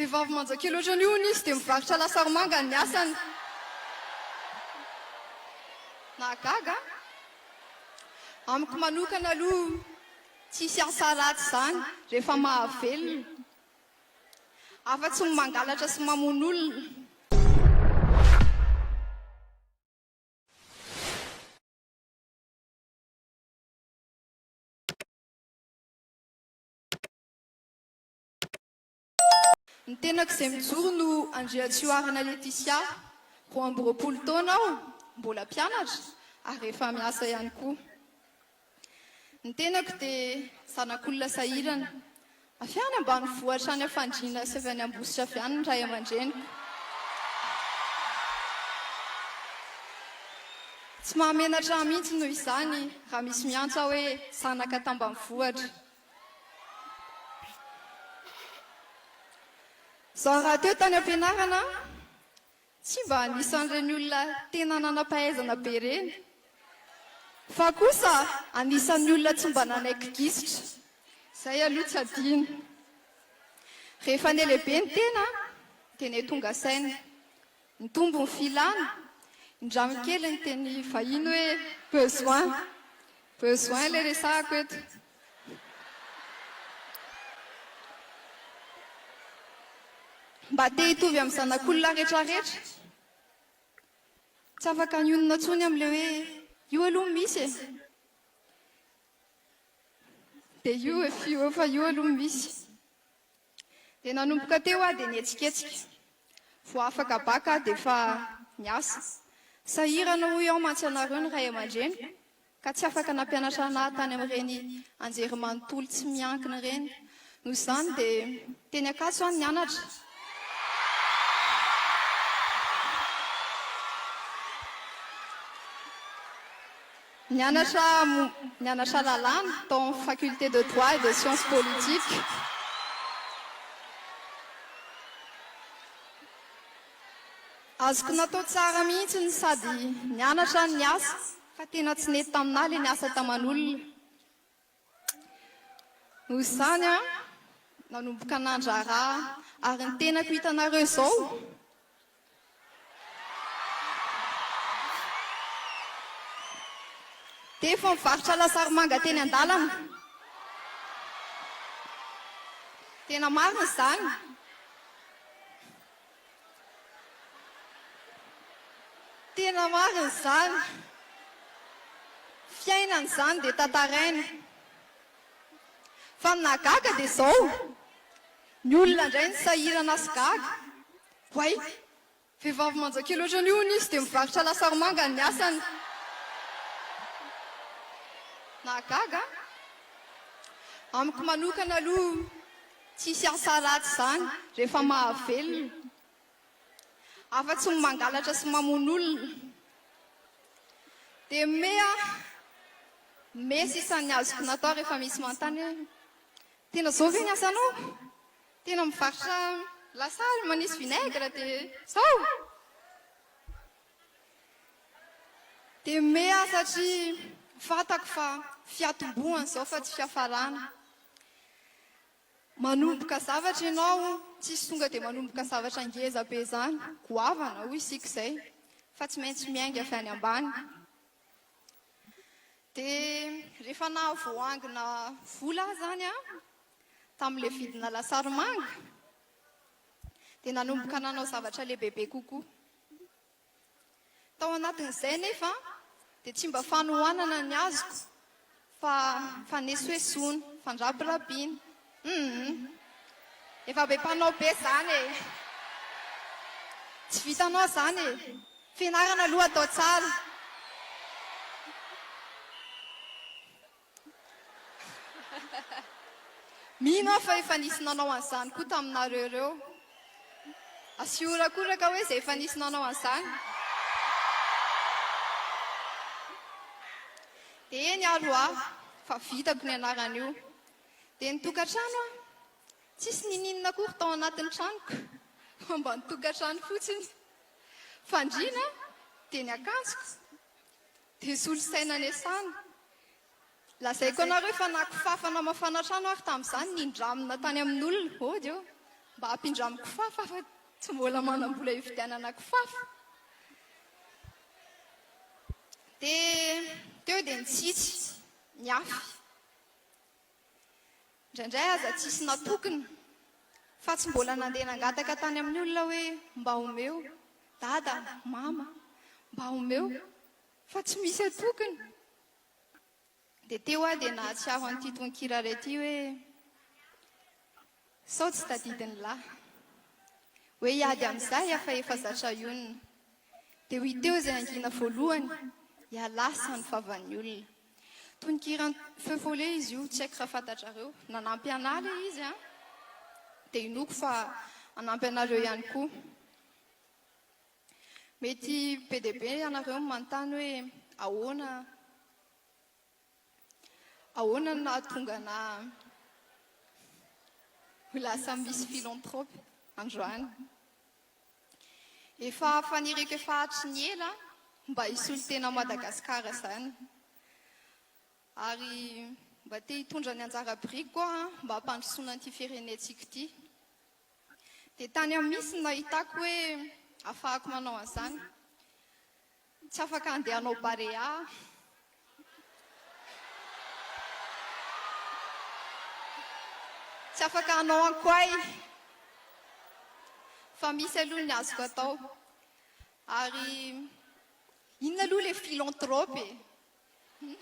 Vehivavy manja kely ohatran'io hono izy dia mivarotra lasary manga ny asany. Nahagaga an! Amiko manokana aloha tsisy asa ratsy izany rehefa mahavelona. Afa-tsy ny mangalatra sy mamono olona. Ny tenako izay mijoro no Andriantsioharina Laetitia, 22 taona aho, mbola mpianatra ary efa miasa ihany koa. Ny tenako dia zanak'olona sahirana. Avy any ambanivohitra any Fandriana sy avy any Ambositra avy any ny ray aman-dreniko. Tsy mahamenatra ahy mihitsy noho izany raha misy miantso aho hoe zanaka tambanivohitra. Izaho rahateo tany am-pianarana tsy mba anisan'ireny olona tena nanam-pahaizana be ireny, fa kosa anisan'ny olona tsy mba nanaiky gisitra. Izay aloha tsy adino. Rehefa nihalehibe ny tena dia niha tonga saina. Nitombo ny filana, indramo kely ny teny vahiny hoe besoin. Besoin ilay resahako eto. Mba te hitovy amin'ny zanak'olona retraretra. Tsy afaka nionona intsony amin'ilay hoe io aloha misy e. Dia io io fa io aloha misy. Dia nanomboka teo aho dia nihetsiketsika. Vao afaka bacc aho dia efa niasa. Sahirana hoy aho mantsy anareo ny ray aman-dreniko ka tsy afaka nampianatra anah tany amin'ireny anjerimanontolo tsy miankina ireny. Noho izany dia teny Ankatso aho nianatra. Nianatra nianatra lalàna tao amin'ny Faculté de Droit et de Sciences Politiques. Azoko natao tsara mihitsy ny sady nianatra no niasa fa tena tsy nety taminah le niasa taman'olona. Noho izany aho nanomboka nandraharaha ary ny tenako hitanareo izao dia efa mivarotra lasary manga teny an-dalana. Tena marina izany. Tena marina izany. Fiainana izany dia tantaraina. Fa ny nahagaga dia izao, ny olona indray no sahirana sy gaga. Oay! Vehivavy manja kely ohatran'io hono izy dia mivarotra lasary manga ny asany. Nahagaga an! Amiko manokana aloha tsisy asa ratsy izany rehefa mahavelona. Afa-tsy ny mangalatra sy mamono olona. Dia me aho, me sisa ny azoko natao rehefa misy manontany hoe, tena izao ve ny asanao? Tena mivarotra lasary manisy vinaigre dia zao! Dia me aho satria fantako fa fiatombohana izao fa tsy fiafarana. Manomboka zavatra ianao, tsisy tonga dia manomboka zavatra ngeza be izany, goavana hoy isika izay, fa tsy maintsy miainga avy any ambany. Dia rehefa nahavoahangina vola aho izany an, tamin'ilay vidina lasary manga, dia nanomboka nanao zavatra lehibebe kokoa. Tao anatin'izay anefa dia tsy mba fanohanana ny azoko fa fanesoesoana, fandrabirabiana. Humm. Efa be mpanao be zany e. Tsy vitanao zany e. Fianarana aloha atao tsara. Mino aho fa efa nisy nanao an'izany koa taminareo ireo. Asio horakoraka hoe izay efa nisy nanao an'izany. Dia eny ary hoa fa vitako ny anaran'io. Dia nitokantrano aho. Tsisy ninininona akory tao anatin'ny tranoko fa mba nitokantrano fotsiny. Fandriana dia ny akanjoko. Dia solosaina niasana. Lazaiko anareo fa nakofafana mafana trano ary tamin'izany nindramina tany amin'olona. Ody ô! Mba ampindramo kifafa fa tsy mbola manam-bola hividianana kifafa. Dia teo dia nitsitsy, niafy. Indraindray aza tsisy natokina fa tsy mbola nandeha nangataka tany amin'ny olona hoe mba omeo, dada, mama, mba omeo fa tsy misy atokina. Dia teo aho dia nahatsiaro an'ity tononkira iray ity hoe sao tsy tadidin'ny lahy. Hoe hiady amin'izay aho fa efa zatra hionona. Dia ho hita eo izay hangina voalohany, ialahy sa ny vavan'ny olona. Tononkiran'i Feu Follet izy io, tsy haiko raha fantatrareo. Nanampy anah ilay izy an! Dia inoako fa hanampy anareo ihany koa. Mety be dia be ianareo no manontany hoe ahoana ahoana no nahatonga anah ho lasa Miss Philanthrope androany. Efa faniriako efa hatry ny ela mba hisolo tena Madagascar izany. Ary mba te hitondra ny anjara birikiko aho mba hampandrosoana an'ity firenentsika ity. Dia tany amin'ny Miss no nahitako hoe afahako manao an'izany. Tsy afaka handeha hanao Barea aho. Tsy afaka hanao Ankoay. Fa misy aloha ny azoko atao. Ary inona aloha ilay philanthrope e?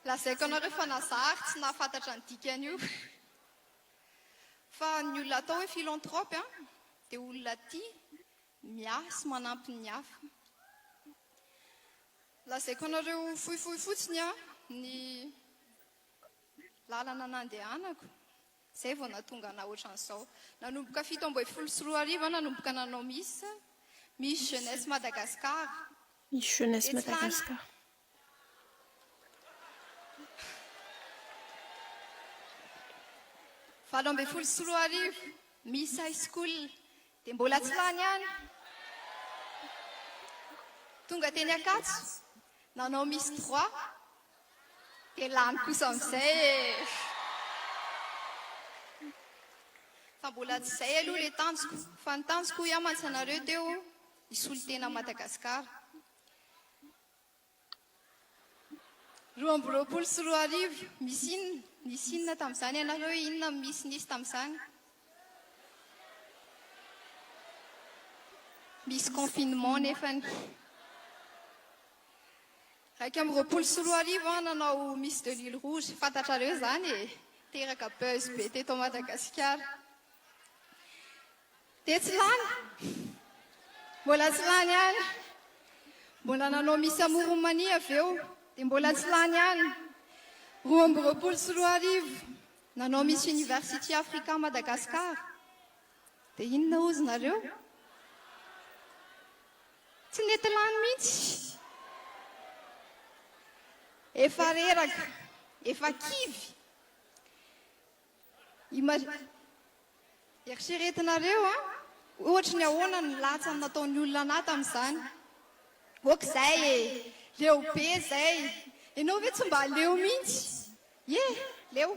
Lazaiko anareo fa na za ary tsy nahafantatra ny dikan'io. Fa ny olona atao hoe philanthrope dia olona tia miahy sy manampy ny hafa. Lazaiko anareo fohifohy fotsiny ny lalana nandehanako, izay vao nahatonga anah ohatran'izao. Nanomboka 2017 aho nanomboka nanao Miss, Miss Jeunesse Madagascar. Miss Jeunesse Etsy tany. Madagascar. 2018, Miss High School, dia mbola tsy lany ihany. Tonga teny Ankatso, nanao Miss Droit, dia lany kosa amin'izay e! Fa mbola tsy izay aloha ilay tanjoko, fa ny tanjoko hoy aho mantsy anareo teo, hisolo tena Madagasikara. 2022, misy inona? Nisy inona tamin'izany ianareo hoe inona no misy nisy tamin'izany? Misy confinement nefany. 2021 aho nanao Miss de l'Ile Rouge, fantatrareo izany e! Teraka buzz be teto Madagasikara. Dia tsy lany. Mbola tsy lany ihany. Mbola nanao Miss Amoron'i Mania avy eo. Dia mbola tsy lany ihany. 2022, nanao Miss University Africa Madagascar. Dia inona hozy nareo? Tsy nety lany mihitsy. Efa reraka, efa kivy. Eritreretinareo an, ohatry ny ahoana ny latsa nataon'ny olona anah tamin'izany. Ok zay e! Leo be zay! Ianao ve tsy mba leo mihitsy? Ie, leo.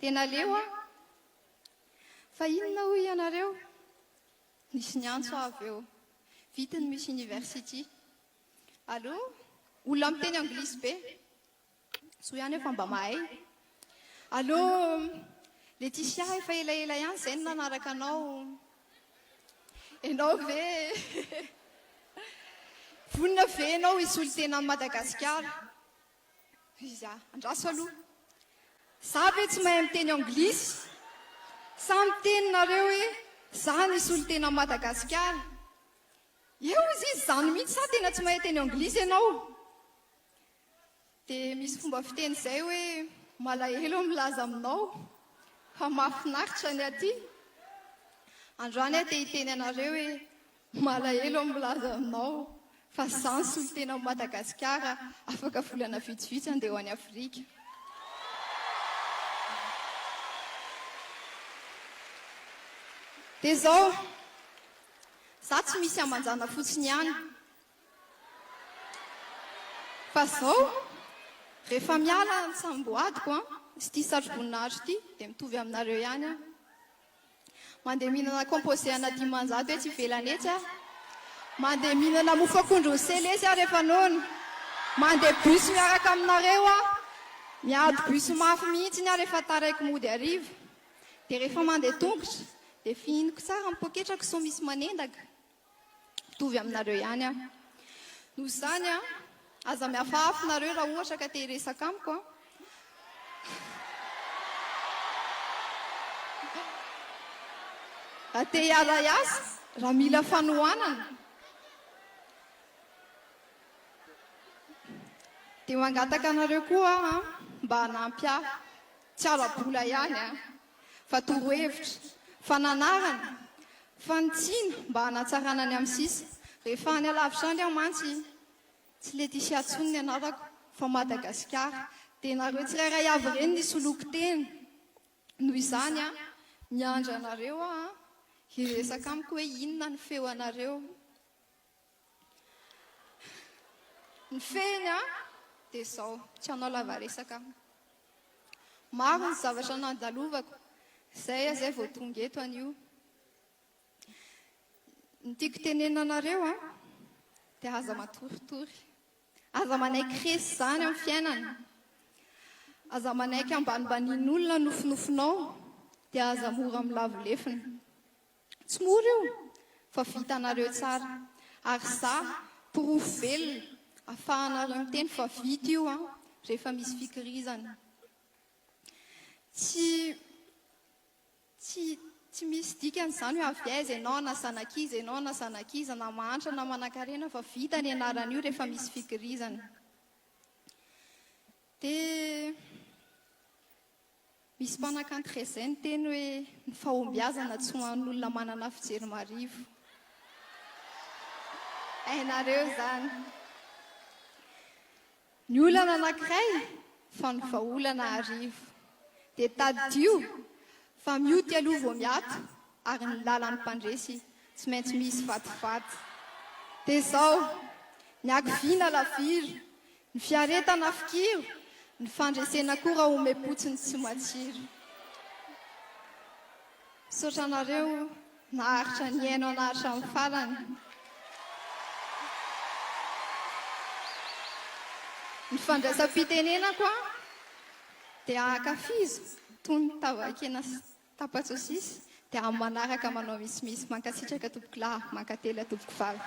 Tena leo aho. Fa inona hoy ianareo? Nisy niantso aho avy eo. Vita ny Miss University. Allô? Olona miteny anglisy be. Soa ihany aho fa mba mahay. Allô Laetitia, efa elaela ihany izay no nanaraka anao. Ianao ve vonona ve ianao hisolo tena an'i Madagasikara? Izy ah, andraso aloha. Za ve tsy mahay miteny anglisy? Sa miteny nareo hoe za no hisolo tena an'i Madagasikara? Eo izy izy izany mihitsy sa tena tsy mahay teny anglisy ianao? Dia misy fomba fiteny izay hoe malahelo aho milaza aminao fa mahafinaritra ny aty. Androany aho te hiteny anareo hoe malahelo aho milaza aminao fa izaho ny solontenan'i Madagasikara afaka volana vitsivitsy handeha ho any Afrika. Dia izao, izaho tsy misy aman-jana fotsiny ihany. Fa zao, rehefa miala ny samboadiko an, sy ity satroboninahitra ity dia mitovy aminareo ihany aho. Mandeha mihinana composé ana 500 etsy ivelany etsy aho. Mandeha mihinana mofo akondro selesy aho rehefa noana. Mandeha bus miaraka aminareo aho. Miady bus mafy mihitsiny aho rehefa taraiky mody hariva. Dia rehefa mandeha tongotra dia fihiniko tsara ny poketrako sao misy manendaka. Mitovy aminareo ihany aho. Noho izany an, aza mihafahafa nareo raha ohatra ka te hiresaka amiko an. Raha te hiara-hiasa, raha mila fanohanana, dia mangataka anareo koa aho an, mba hanampy ahy. Tsy ara-bola ihany an. Fa torohevitra, fananarana, fanitsiana mba hanatsarana ny amin'ny sisa. Rehefa any alavitra any aho mantsy, tsy Laetitia intsony ny anarako fa Madagasikara. Dia nareo tsirairay avy ireny ny isoloako tena. Noho izany, miandry anareo aho hiresaka amiko hoe inona ny feo anareo. Ny fehiny an, dia izao, tsy hanao lava resaka aho. Maro ny zavatra nandalovako, izay aho izay vao tonga eto anio. Ny tiako tenenina anareo an, dia aza matoritory. Aza manaiky resy izany amin'ny fiainana. Aza manaiky ambanimbanian'olona ny nofinofinao, dia aza mora milavo lefona. Tsy mora io fa vitanareo tsara ary za porofo velona afahanareo miteny fa vita io an rehefa misy fikirizana. Tsy tsy tsy misy dikany izany hoe avy aiza ianao na zanak'iza ianao na zanak'iza na mahantra na manankarena fa vita ny anarana io rehefa misy fikirizana. Dia. Misy mpanakanto iray izay niteny hoe ny fahombiazana tsy ho an'olona manana fijery marivo. Hainareo izany. Ny olana anankiray fa ny vahaolana arivo. Dia tadidio fa mioty aloha vao miato ary ny lalan'ny mpandresy tsy maintsy misy vatovato. Dia izao, ny hakiviana laviro, Ny fiaretana fikiro, ny fandresena koa raha omem-potsiny tsy matsiro. Misaotra anareo naharitra nihaino anah hatramin'ny farany. Ny fandraisam-pitenenako an dia ankafizo toy ny tava-kena sy tapa-tsosisy dia amin'ny manaraka manao misimisy. Mankasitraka tompokolahy, mankatelina tompokovavy.